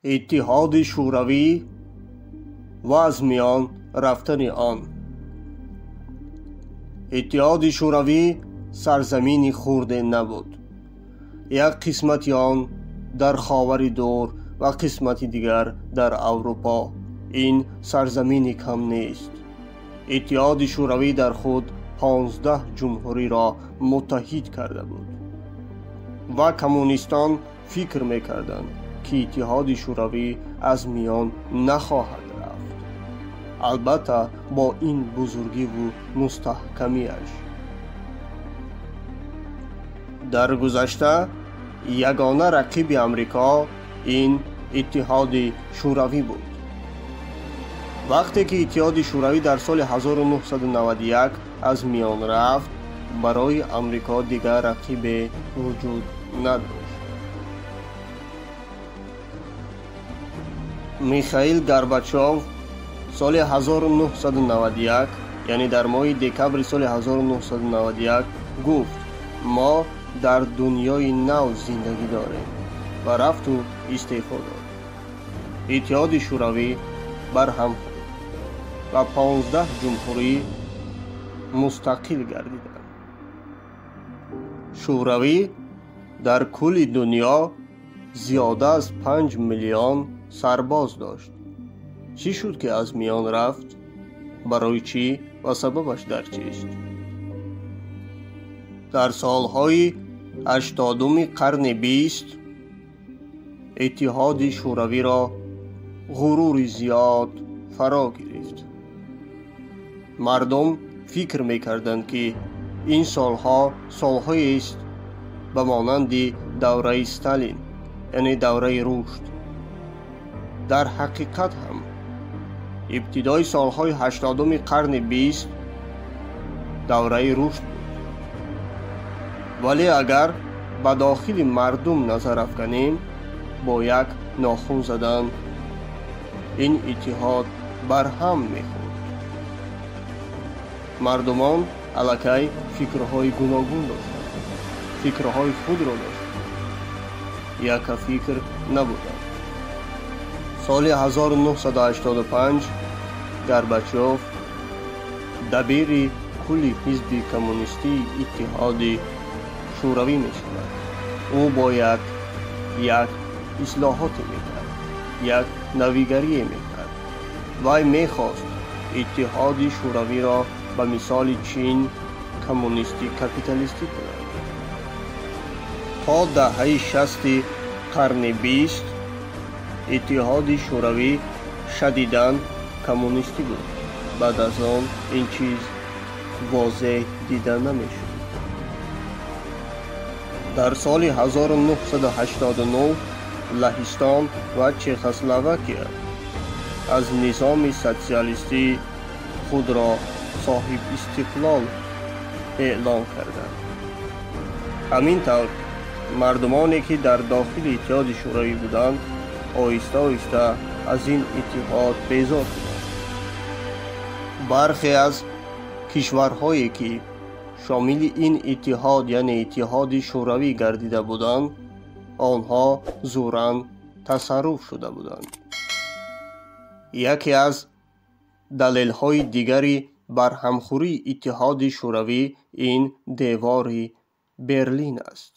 Иттиҳоди Шӯравӣ ва аз миён рафтани он. Иттиҳоди Шӯравӣ сарзамини хурде набуд. Як қисмати он дар Ховари Дур ва қисмати дигар дар Аврупо. Ин сарзамини кам нест. Иттиҳоди Шӯравӣ дар худ 15 ҷумҳуриро муттаҳид карда буд ва коммунистон фикр мекарданд, ки Иттиҳоди Шӯравӣ аз миён нахоҳад рафт. Албатта, бо ин бузургиву мустаҳкамиаш. Дар гузашта ягона рақиби Амрико ин Иттиҳоди Шӯравӣ буд. Вақте ки Иттиҳоди Шӯравӣ дар соли 1991 аз миён рафт, барои Амрико дигар рақибе вуҷуд надошт. Михаил Горбачов соли 1991, яъне дар моҳи декабри соли 1991 гуфт: мо дар дунёи нав зиндагӣ дорем, ва рафту истеъфо дод. Иттиҳоди Шӯравӣ барҳам хӯрд ва 15 ҷумҳурӣ мустақил гардиданд. Шӯравӣ дар кулли дунё зиёда аз 5 миллион сарбоз дошт. Чӣ шуд, ки аз миён рафт? Барои чӣ ва сабабаш дар чист? Дар солҳои 80-уми қарни 20 Иттиҳоди Шӯравиро ғурури зиёд фаро гирифт. Мардум фикр мекарданд, ки ин солҳо солҳоест ба монанди давраи Сталин, яъне давраи рушд. Дар ҳақиқат ҳам ибтидои солҳои 80-уми қарни 20 давраи рушд буд. Вале агар ба дохили мардум назар афканем, бо як нохун задан ин иттиҳод барҳам мехӯрд. Мардумон аллакай фикрҳои гуногун доштанд, фикрҳои худро доштанд, яка фикр набуданд. Соли 1985 Горбачов дабири кулли ҳизби коммунистии Иттиҳоди Шӯравӣ мешавад. Ӯ бояд як ислоҳоте мекард, як навигарие мекард. Вай мехост Иттиҳоди Шӯравиро ба мисоли Чин коммунистӣ капиталистӣ кунад. То даҳаи 60-и қарни 20 Иттиҳоди Шӯравӣ шадидан коммунистӣ буд. Баъд аз он ин чиз возеҳ дида намешуд. Дар соли 1989 Лаҳистон ва Чехословакия аз низоми социалистӣ худро соҳибистиқлол эълон карданд. Ҳамин тавр мардумоне, ки дар дохили Иттиҳоди Шӯравӣ буданд, оҳиста оҳиста аз ин иттиҳод безор шуданд. Бархе аз кишварҳое, ки шомили ин иттиҳод, яъне Иттиҳоди Шӯравӣ гардида буданд, онҳо зӯран тасарруф шуда буданд. Яке аз далелҳои дигари барҳамхӯрии Иттиҳоди Шӯравӣ ин девори Берлин аст.